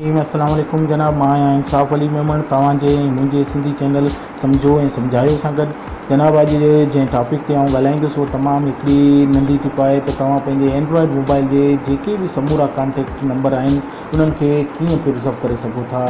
السلام عليڪم جناب مان آهيان انصاف علي ميمڻ توهان جي ۽ منهنجي سنڌي چينل سمجهو ۽ سمجهايو سان گڏ جناب اڄ جنهن ٽاپڪ تي آئون ڳالهائيندس اهو تمام هڪڙي ننڍي ٽپ آهي ته توهان پنهنجي اينڊرائيڊ موبائل جي جيڪي به سمورا ڪانٽيڪٽ نمبر آهن انهن کي ڪيئن پرزرو ڪري سگهو ٿا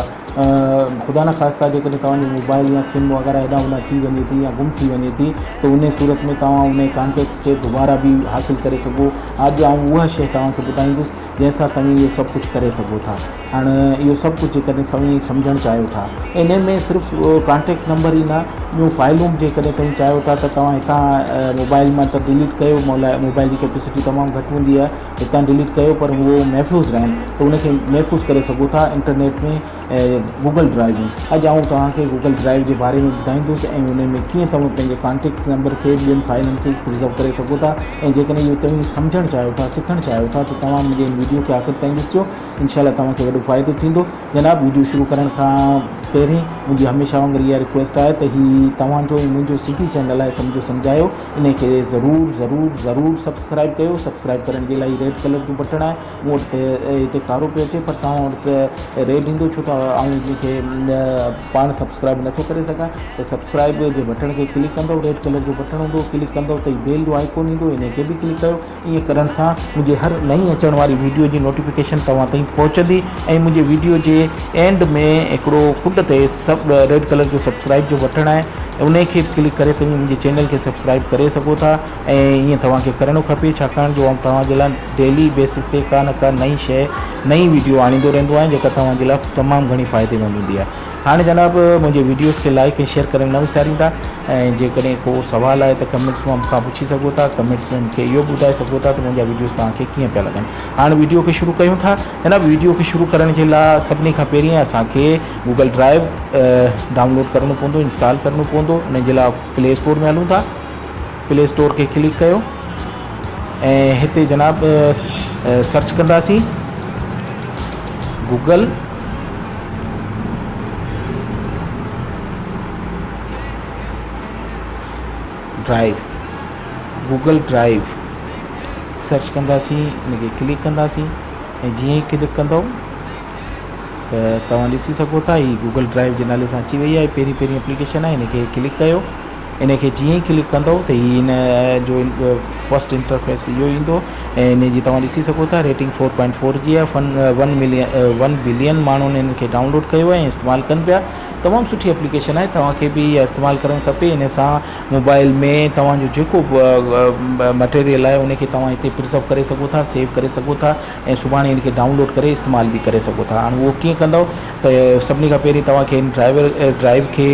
خدا نخواسته جيڪڏهن توهان جو موبائل يا سم وغيره هيڏانهن هوڏانهن ٿي وڃي ٿي يا گم ٿي وڃي ٿي ته انهي صورت ۾ توهان انهي ڪانٽيڪٽس کي دوباره به حاصل ڪري سگهو اڄ آئون اها شيء توهان کي ٻڌائيندس جنهن سان توهين اهو سڀ ڪجهه ڪري سگهو ٿا. هاڻ اهو سڀ ڪجهه جيڪڏهن سوين سمجهڻ چاهيو ٿا ته انهي ۾ صرف ڪانٽيڪٽ نمبر ئي نه ٻيون فائلون به جيڪڏهن توهين چاهيو ٿا ته توهان هتان موبائل مان ته ڊليٽ ڪيو موبائل جي ڪيپيسٽي تمام گهٽ هوندي آهي هتان ڊليٽ ڪيو پر اهو محفوظ رهن ته ان کي محفوظ ڪري سگهو ٿا انٽرنيٽ ۾ گوگل ڊرائيو ۾ اڄ آئون توهان کي گوگل ڊرائيو جي باري ۾ ٻڌائيندس ۽ ان ۾ ڪيئن توهان پنهنجي ڪانٽيڪٽ نمبر کي ٻين فائلن کي پرزرو ڪري سگهو ٿا ۽ جيڪڏهن اهو توهين سمجهڻ چاهيو ٿا سکڻ چاهيو ٿا ته توهان منهنجي هن ويڊيو کي آخر تائين ڏسجو انشاء الله توهان کي وڏو فائدو ٿيندو جناب ويڊيو شروع ڪرڻ کان پهرين منهنجي هميشه وانگر اها رڪويسٽ آهي ته هي توهان جو ۽ منهنجو سنڌي چينل آهي سمجهو سمجهايو انهي کي ضرور ضرور ضرور سبسڪرائب ڪيو سبسڪرائب ڪرڻ جي لاء هي ريڊ ڪلر جو بٽڻ آهي مون وٽ ته هتي ڪارو پيو اچي پر توهان وٽ ريڊ ايندو ڇو ته آئون ان کي پاڻ سبسڪرائب نٿو ڪري سگهان ته سبسڪرائب جي بٽڻ کي ڪلڪ ڪندو ريڊ ڪلر جو بٽڻ هوندو ڪلڪ ڪندو ته هي بيل جو آئيڪون ايندو ان کي به ڪلڪ ڪيو ائين ڪرڻ سان منهنجي هر نئين اچڻ واري ويڊيو جي نوٽيفڪيشن توهان تائين پهچندي ۽ منهنجي ويڊيو جي اينڊ ۾ هڪڙو ڪنڊ تي سب ريڊ ڪلر جو سبسڪرائب جو بٽڻ آهي ان کي به ڪلڪ ڪري توهين منهنجي چينل کي سبسڪرائب ڪري سگهو ٿا ۽ ائين توهان کي ڪرڻو کپي ڇاڪاڻ جو آئون توهان جي لاء ڊيلي بيسس تي ڪا نه ڪا نئين شيء نئين ويڊيو آڻيندو رهندو آهيان جيڪا توهان جي لاء تمام گهڻي فائديمند هوندي آهي هاڻي جناب منهنجي ويڊيوز کي لائڪ ۽ شيئر ڪرڻ نه وساريندا ۽ جيڪڏهن ڪو سوال آهي ته ڪمينٽس مان مون کان پڇي سگهو ٿا ڪمينٽس ۾ مون کي اهو به ٻڌائي سگهو ٿا ته منهنجا ويڊيوز توهان کي ڪيئن پيا لڳن هاڻي ويڊيو کي شروع ڪيون ٿا جناب ويڊيو کي شروع ڪرڻ جي لاء سڀني کان پهرين اسان کي گوگل ڊرائيو ڊائونلوڊ ڪرڻو پوندو انسٽال ڪرڻو پوندو ان جي لاء پلي اسٽور ۾ هلون ٿا پلي اسٽور کي ڪلڪ ڪيو ۽ هتي جناب سرچ ڪنداسين Google drive Google drive search ڪنداسين ان کي ڪلڪ ڪنداسين ۽ جيئن ئي ڪلڪ ڪندو ته توهان ڏسي سگهو ٿا هي گوگل ڊرائيو جي نالي سان اچي وئي آهي پهرين پهرين اپليڪيشن آهي ان کي ڪلڪ ڪيو ان کي جيئن ئي ڪلڪ ڪندو ته هي ان جو فرسٽ انٽرفيس اهو ايندو ۽ ان جي توهان ڏسي سگهو ٿا ريٽنگ فور پوائنٽ فور جي آهي فن ون ملين ون بلين ماڻهن ان کي ڊائونلوڊ ڪيو آهي ۽ استعمال ڪن پيا تمام سٺي اپليڪيشن آهي توهان کي به اها استعمال ڪرڻ کپي ان سان موبائل ۾ توهان جو جيڪو به مٽيريل آهي ان کي توهان هتي پرزرو ڪري سگهو ٿا سيو ڪري سگهو ٿا ۽ سڀاڻي ان کي ڊائونلوڊ ڪري استعمال به ڪري سگهو ٿا هاڻي اهو ڪيئن ڪندؤ ته سڀني کان پهرين توهان کي ان ڊرائيور ڊرائيو کي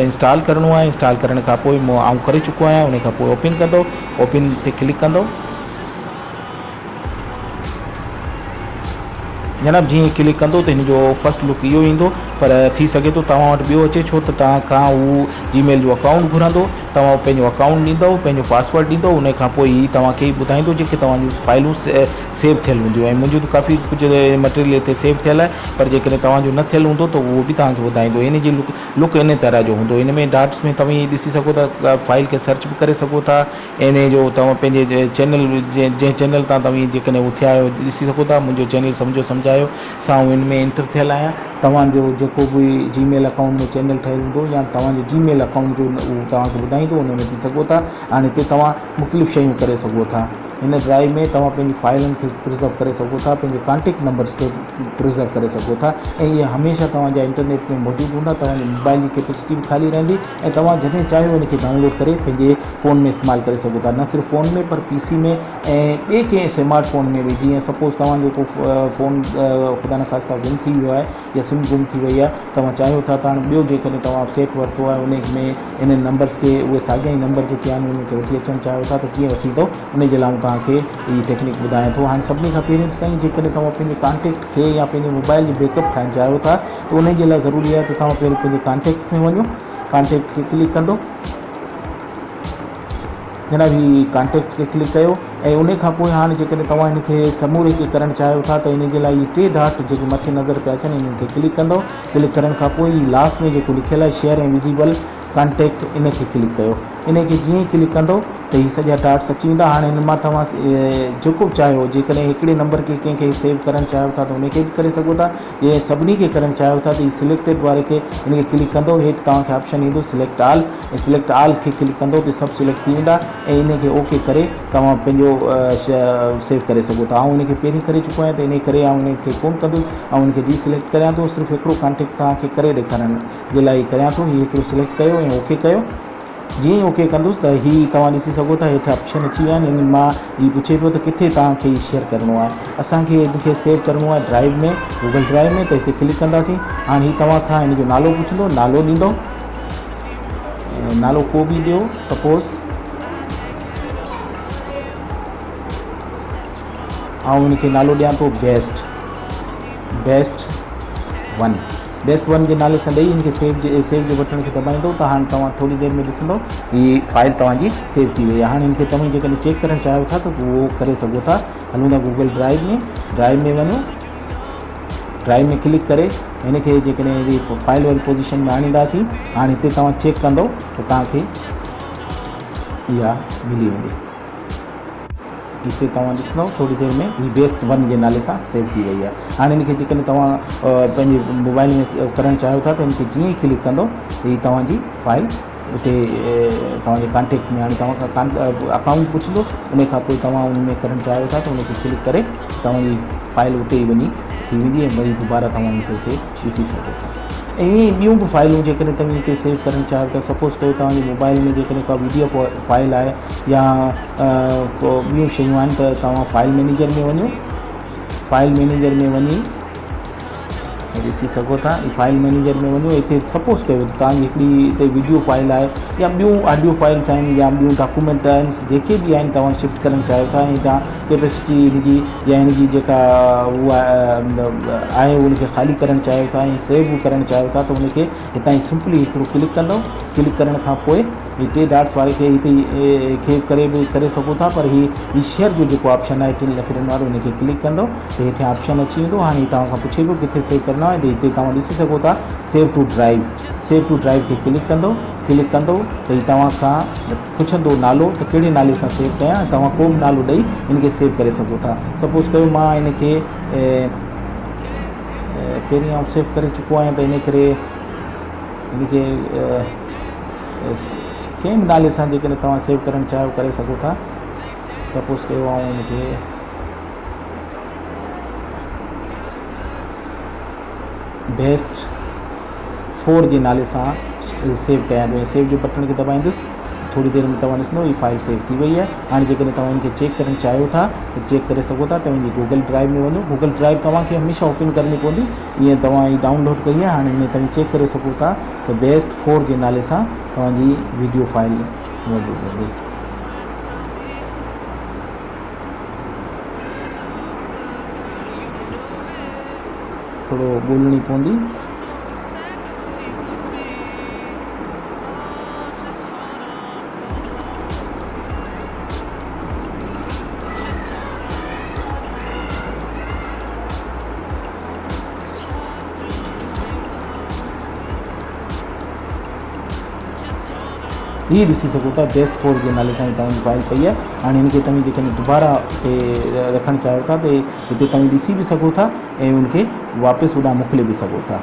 انسٽال ڪرڻو آهي انسٽال ڪرڻ کان پوء آئون ڪري چڪو آهيان ان کان پوء اوپن ڪندو اوپن تي ڪلڪ ڪندو جناب جيئن ڪلڪ ڪندو ته هن جو فرسٽ لڪ اهو ايندو پر ٿي سگهي ٿو توهان وٽ ٻيو اچي ڇو ته توهان کان هو جي ميل جو اڪائونٽ گهرندو توهان پنهنجو اڪائونٽ ڏيندو پنهنجو پاسورڊ ڏيندو ان کان پوء هي توهان کي ٻڌائيندو جيڪي توهان جون فائلون سيو ٿيل هونديون ۽ منهنجو ته ڪافي ڪجهه مٽيريل هتي سيو ٿيل آهي پر جيڪڏهن توهان جو نه ٿيل هوندو ته اهو به توهان کي ٻڌائيندو ان جي لڪ لڪ ان طرح جو هوندو ان ۾ ڊاٽس ۾ توهين ڏسي سگهو ٿا فائل کي سرچ به ڪري سگهو ٿا انهيء جو توهان پنهنجي چينل جنهن چينل تان توهين جيڪڏهن اٿيا آهيو ڏسي سگهو ٿا منهنجو چينل سمجهو سمجهايو سان آئون ان ۾ انٽر ٿيل آهيان توهان جو جيڪو به جي ميل اڪائونٽ ۾ چينل ٺهيل هوندو يا توهان جو جي ميل اڪائونٽ جو اهو توهان کي ٻڌائيندو ان ۾ ٿي سگهو ٿا هاڻي هتي توهان مختلف شيون ڪري سگهو ٿا هن ڊرائيو ۾ توهان پنهنجي فائلن کي پرزرو ڪري سگهو ٿا پنهنجي ڪانٽيڪٽ نمبرس کي پرزرو ڪري سگهو ٿا ۽ اهي هميشه توهان جا انٽرنيٽ ۾ موجود هوندا توهان جي موبائل جي ڪيپسٽي به خالي رهندي ۽ توهان جڏهن چاهيو ان کي ڊائونلوڊ ڪري پنهنجي فون ۾ استعمال ڪري سگهو ٿا نه صرف فون ۾ پر پي سي ۾ ۽ ٻئي ڪنهن سمارٽ فون ۾ به جيئن سپوز توهان جو ڪو فون خدا نخواسته گم ٿي ويو آهي يا سم گم ٿي وئي آهي توهان چاهيو ٿا ته هاڻي ٻيو جيڪڏهن توهان سيٽ ورتو آهي ان ۾ انهن نمبرس کي اهي ساڳيا ئي نمبر جيڪي آهن انهن کي وٺي اچڻ چاهيو ٿا ته ڪيئن وٺي ايندو ان جي لاء آئون توهان کي هي ٽيڪنڪ ٻڌايان ٿو هاڻي سڀني کان پهرين ته سائين جيڪڏهن توهان پنهنجي ڪانٽيڪٽ کي يا پنهنجي موبائل جي بيڪ اپ ٺاهڻ چاهيو ٿا ته ان جي لاء ضروري آهي ته توهان پهرين پنهنجي ڪانٽيڪٽ ۾ وڃو ڪانٽيڪٽ کي ڪلڪ ڪندو جناب هي ڪانٽيڪٽس کي ڪلڪ ڪيو ۽ ان کان پوء هاڻي جيڪڏهن توهان هن کي سموري کي ڪرڻ چاهيو ٿا ته ان جي لاء هي ٽي ڊاٽ جيڪي مٿي نظر پيا اچن انهن کي ڪلڪ ڪندو ڪلڪ ڪرڻ کان پوء هي لاسٽ ۾ جيڪو لکيل آهي شيئر ۽ وزيبل ڪانٽيڪٽ ان کي ڪلڪ ڪيو. انهي کي جيئن ئي ڪلڪ ڪندو ته هي سڄا ڊاٽس اچي ويندا. هاڻي هن مان توهان جيڪو به چاهيو جيڪڏهن هڪڙي نمبر کي ڪنهن کي سيو ڪرڻ چاهيو ٿا ته ان کي به ڪري سگهو ٿا. جي سڀني کي ڪرڻ چاهيو ٿا ته هي سليڪٽيڊ واري کي ان کي ڪلڪ ڪندو هيٺ توهان کي آپشن ايندو سليڪٽ آل ۽ سليڪٽ آل کي ڪلڪ ڪندو ته سڀ سليڪٽ ٿي ويندا ۽ ان کي اوڪي ڪري توهان پنهنجو سيو ڪري سگهو ٿا. آئون ان کي پهرين ڪري چڪو آهيان ته ان ڪري آئون ان کي ڪونه ڪندس. آئون ان کي ڊي سليڪٽ ڪريان ٿو صرف هڪڙو ڪانٽيڪٽ توهان کي ڪري ڏيکارڻ جي لاء هي ڪريان ٿو. هي هڪڙو سليڪٽ ڪيو ۽ اوڪي ڪيو. جيئن ئي اوڪي ڪندس ته هي توهان ڏسي سگهو ٿا هيٺ آپشن اچي ويا آهن انهن مان هي پڇي پيو ته ڪٿي توهان کي هي شيئر ڪرڻو آهي اسان کي هن کي سيو ڪرڻو آهي ڊرائيو ۾ گوگل ڊرائيو ۾ ته هتي ڪلڪ ڪنداسين هاڻي هي توهان کان هن جو نالو پڇندو نالو ڏيندو نالو ڪو به ڏيو سپوز آئون هن کي نالو ڏيان ٿو best best one best one جي نالي سان ڏئي هن کي سيو جي سيو جي بٽڻ کي دٻائيندو ته هاڻي توهان ٿوري دير ۾ ڏسندو هي فائل توهان جي سيو ٿي وئي آهي هاڻي هن کي توهين جيڪڏهن چيڪ ڪرڻ چاهيو ٿا ته اهو ڪري سگهو ٿا هلون ٿا گوگل ڊرائيو ۾ ڊرائيو ۾ وڃو ڊرائيو ۾ ڪلڪ ڪري هن کي جيڪڏهن فائل واري پوزيشن ۾ آڻينداسين هاڻي هتي توهان چيڪ ڪندو ته توهان کي اها ملي ويندي. هتي توهان ڏسندو ٿوري دير ۾ هي بيسٽ ون جي نالي سان سيو ٿي وئي آهي هاڻي هن کي جيڪڏهن توهان پنهنجي موبائل ۾ ڪرڻ چاهيو ٿا ته هن کي جيئن ئي ڪلڪ ڪندو ته هي توهان جي فائل اتي توهان جي ڪانٽيڪٽ ۾ هاڻي توهان کان اڪائونٽ پڇندو ان کان پوء توهان ان ۾ ڪرڻ چاهيو ٿا ته ان کي ڪلڪ ڪري توهان جي فائل اتي ئي وڃي ٿي ويندي ۽ وري دوباره توهان ان کي اتي ڏسي سگهو ٿا ۽ ائين ئي ٻيون به فائلون جيڪڏهن توهين هتي سيو ڪرڻ چاهيو ٿا سپوز ڪيو توهان جي موبائل ۾ جيڪڏهن ڪا ويڊيو فائل آهي يا ڪو ٻيون شيون آهن ته توهان فائل مينيجر ۾ وڃو فائل مينيجر ۾ وڃي ڏسي سگهو ٿا فائل مينيجر ۾ وڃو هتي سپوز ڪيو ته توهان جي هڪڙي هتي ويڊيو فائل آهي يا ٻيون آڊيو فائلس آهن يا ٻيون ڊاڪومينٽ آهن جيڪي به آهن توهان شفٽ ڪرڻ چاهيو ٿا ۽ توهان ڪيپيسٽي هن جي يا هن جي جيڪا اها آهي ان کي خالي ڪرڻ چاهيو ٿا ۽ سيو به ڪرڻ چاهيو ٿا ته ان کي هتان ئي سمپلي هڪڙو ڪلڪ ڪندو ڪلڪ ڪرڻ کان پوء هي ٽي ڊاٽس واري کي هتي کي ڪري به ڪري سگهو ٿا پر هي هي شيئر جو جيڪو آپشن آهي ٽن لکرن وارو ان کي ڪلڪ ڪندو ته هيٺيان آپشن اچي ويندو هاڻي هي توهان کان پڇي پيو ڪٿي سيو ڪرڻو آهي ته هتي توهان ڏسي سگهو ٿا save to drive save to drive کي ڪلڪ ڪندو ڪلڪ ڪندو ته هي توهان کان پڇندو نالو ته ڪهڙي نالي سان سيو ڪيان ۽ توهان ڪو به نالو ڏئي ان کي سيو ڪري سگهو ٿا سپوز ڪيو مان ان کي پهرين آئون سيو ڪري چڪو آهيان ته ان ڪري ان کي ڪنهن به نالي سان جيڪڏهن توهان سيو ڪرڻ چاهيو ڪري سگهو ٿا سپوز ڪيو آئون ان کي بيسٽ فور جي نالي سان سيو ڪيان پيو ۽ سيو جي بٽڻ کي دٻائيندس ٿوري دير ۾ توهان ڏسندو هي فائل سيو ٿي وئي آهي هاڻي جيڪڏهن توهان ان کي چيڪ ڪرڻ چاهيو ٿا ته چيڪ ڪري سگهو ٿا توهان جي گوگل ڊرائيو ۾ وڃو گوگل ڊرائيو توهان کي هميشه اوپن ڪرڻي پوندي ائين توهان هي ڊائونلوڊ ڪئي آهي هاڻي هن ۾ توهين چيڪ ڪري سگهو ٿا ته بيسٽ فور جي نالي سان توهان جي ويڊيو فائل موجود هوندي. ٿورو ڳولڻي پوندي. هي ڏسي سگهو ٿا بيسٽ فور جي نالي سان هي توهان جي فائل پئي آهي هاڻي هن کي توهين جيڪڏهن دوباره هتي رکڻ چاهيو ٿا ته هتي توهين ڏسي به سگهو ٿا ۽ ان کي واپس هوڏانهن موڪلي به سگهو ٿا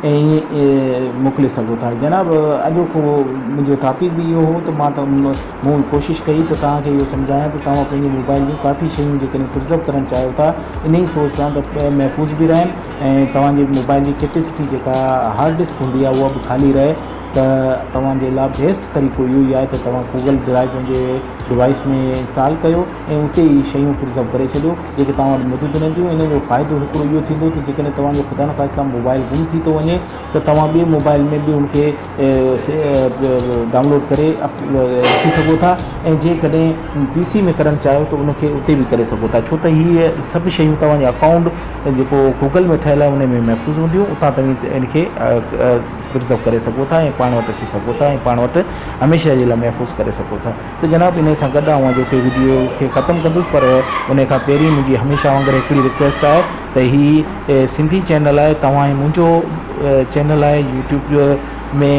۽ ائين موڪلي سگهو ٿا جناب اڄوڪو منهنجو ٽاپڪ به اهو هو ته مان ته مون ڪوشش ڪئي ته توهان کي اهو سمجهايان ته توهان پنهنجي موبائل جون ڪافي شيون جيڪڏهن پرزرو ڪرڻ چاهيو ٿا انهي سوچ سان ته محفوظ به رهن ۽ توهان جي موبائل جي ڪيپيسٽي جيڪا هارڊ ڊسڪ هوندي آهي اها به خالي رهي ته توهان جي لاء بيسٽ طريقو اهو ئي آهي ته توهان گوگل ڊرائيو پنهنجي ڊوائيس ۾ انسٽال ڪيو ۽ اتي ئي شيون پرزرو ڪري ڇڏيو جيڪي توهان وٽ موجود رهنديون ان جو فائدو هڪڙو اهو ٿيندو ته جيڪڏهن توهان جو خدا نخواسته موبائل گم ٿي ٿو وڃي ته توهان ٻئي موبائل ۾ به ان کي ڊائونلوڊ ڪري رکي سگهو ٿا ۽ جيڪڏهن پي سي ۾ ڪرڻ چاهيو ته ان کي اتي به ڪري سگهو ٿا ڇو ته هي سڀ شيون توهان جي اڪائونٽ جيڪو گوگل ۾ ٺهيل آهي ان ۾ محفوظ هونديون اتان توهين ان کي پرزرو ڪري سگهو ٿا ۽ پاڻ. پاڻ وٽ رکي سگهو ٿا ۽ پاڻ وٽ هميشه جي لاء محفوظ ڪري سگهو ٿا ته جناب انهي سان گڏ آئون اڄوڪي وڊيو کي ختم ڪندس پر انهي کان پهرين منهنجي هميشه وانگر هڪڙي رڪويسٽ آهي ته هي سنڌي چينل آهي توهان ۽ منهنجو چينل آهي يوٽيوب جو ۾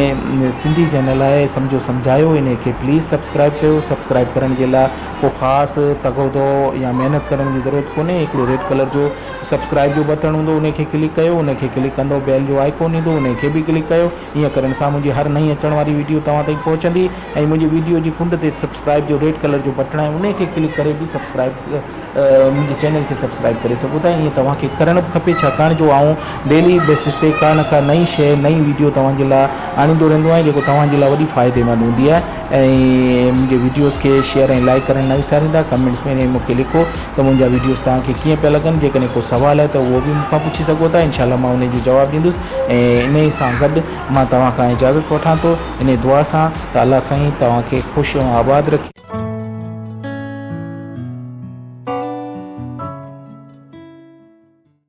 سنڌي چينل آهي سمجهو سمجهايو انهي کي پليز سبسڪرائب ڪيو سبسڪرائب ڪرڻ جي لاء ڪو خاص تڳو يا محنت ڪرڻ جي ضرورت ڪونهي هڪڙو ريڊ ڪلر جو سبسڪرائب جو بٽڻ هوندو انهي کي ڪلڪ ڪيو انهي کي ڪلڪ ڪندو بيل جو آئيڪون ايندو انهي کي به ڪلڪ ڪيو ائين ڪرڻ سان منهنجي هر نئين اچڻ واري وڊيو توهان تائين پهچندي ۽ منهنجي وڊيو جي ڪنڊ تي سبسڪرائب جو ريڊ ڪلر جو بٽڻ آهي انهي کي ڪلڪ ڪري به سبسڪرائب منهنجي چينل کي سبسڪرائب ڪري سگهو ٿا ائين توهان کي ڪرڻ به کپي ڇاڪاڻ جو آئون ڊيلي بيسس تي ڪا نه ڪا نئين شيء نئين وڊيو توهان جي لاء آڻيندو رهندو آهيان جيڪو توهان جي لاء وڏي فائديمند هوندي آهي ۽ منهنجي وڊيوز کي شيئر ۽ لائيڪ ڪرڻ نه وساريندا ڪمينٽس ۾ مون کي لکو ته منهنجا وڊيوز توهان کي ڪيئن پيا لڳن جيڪڏهن ڪو سوال آهي ته اهو به مون کان پڇي سگهو ٿا انشاء الله مان انهي جو جواب ڏيندس ۽ انهي سان گڏ مان توهان کان اجازت وٺان ٿو انهي دعا سان ته الله سائين توهان کي خوش ۽ آباد رکي.